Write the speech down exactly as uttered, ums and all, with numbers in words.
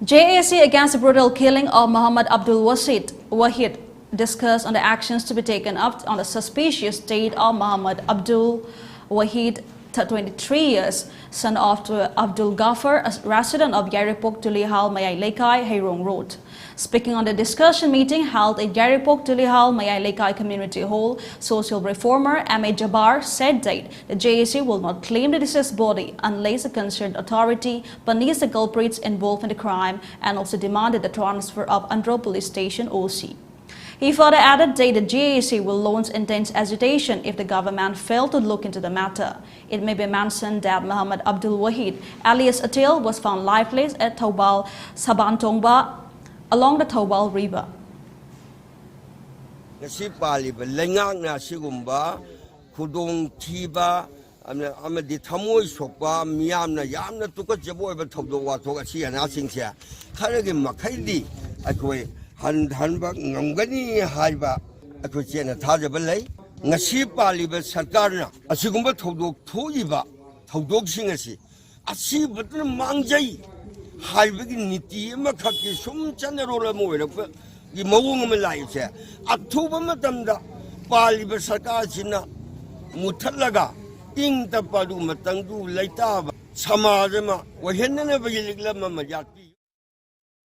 J A C against the brutal killing of Muhammad Abdul Wasid Wahid discussed on the actions to be taken up on the suspicious death of Muhammad Abdul Wahid, twenty-three years, son of Abdul Ghaffar, a resident of Yairipok Tulihal Mayai Lekai, Heirong Road. Speaking on the discussion meeting held in Yairipok Tulihal Mayai Lekai Community Hall, social reformer M A Jabbar said that the J A C will not claim the deceased body unless the concerned authority punish the culprits involved in the crime and also demanded the transfer of Andro Police Station O C. He further added that the J A C will launch intense agitation if the government fail to look into the matter. It may be mentioned that Muhammad Abdul Wahid, alias Atil, was found lifeless at Thoubal Sabantongba along the Thoubal River. ꯉꯁꯤ ꯄꯥꯜꯂꯤꯕ ꯂꯩꯉꯥꯛꯅ ꯑꯁꯤꯒꯨꯝꯕ ꯈꯨꯗꯣꯡꯊꯤꯕ ꯑꯃ-, ꯑꯃꯗꯤ ꯊꯃꯣꯏ ꯁꯣꯛꯄ, ꯃꯤꯌꯥꯝꯅ ꯌꯥꯝꯅ ꯇꯨꯀꯠꯆꯕ ꯑꯣꯏꯕ ꯊꯧꯗꯣꯛ ꯋꯥꯊꯣꯛ ꯑꯁꯤ ꯑꯅꯥꯁꯤꯡꯁꯦ ꯈꯔꯒꯤ ꯃꯈꯩꯗꯤ ꯑꯩꯈꯣꯏ ꯍꯟꯊꯍꯟꯕ ꯉꯝꯒꯅꯤ ꯍꯥꯏꯕ ꯑꯩꯈꯣꯏ ꯆꯦꯠꯅ ꯊꯥꯖꯕ ꯂꯩ꯫ ꯉꯁꯤ ꯄꯥꯜꯂꯤꯕ ꯁꯔꯀꯥꯔꯅ ꯑꯁꯤꯒꯨꯝꯕ ꯊꯧꯗꯣꯛ ꯊꯣꯛꯏꯕ ꯊꯧꯗꯣꯛꯁꯤꯡ ꯑꯁꯤ ꯑꯁꯤꯕꯗꯨꯅ ꯃꯥꯡꯖꯩ ꯍꯥꯏꯕꯒꯤ ꯅꯤꯇꯤ ꯑꯃꯈꯛꯀꯤ ꯁꯨꯝ ꯆꯠꯅꯔꯣꯜ ꯑꯃ ꯑꯣꯏꯔꯛꯄꯒꯤ ꯃꯑꯣꯡ ꯑꯃ ꯂꯥꯛꯏꯁꯦ, ꯑꯊꯨꯕ ꯃꯇꯝꯗ ꯄꯥꯜꯂꯤꯕ ꯁꯔꯀꯥꯔꯁꯤꯅ ꯃꯨꯊꯠꯂꯒ ꯏꯪ ꯇꯞꯄ ꯑꯗꯨꯒꯨꯝꯕ ꯇꯪꯗꯨ ꯂꯩꯇꯥꯕ ꯁꯃꯥꯖ ꯑꯃ ꯑꯣꯏꯍꯟꯅꯅꯕꯒꯤ ꯂꯤꯛꯂꯝ ꯑꯃ ꯌꯥꯠꯄꯤ꯫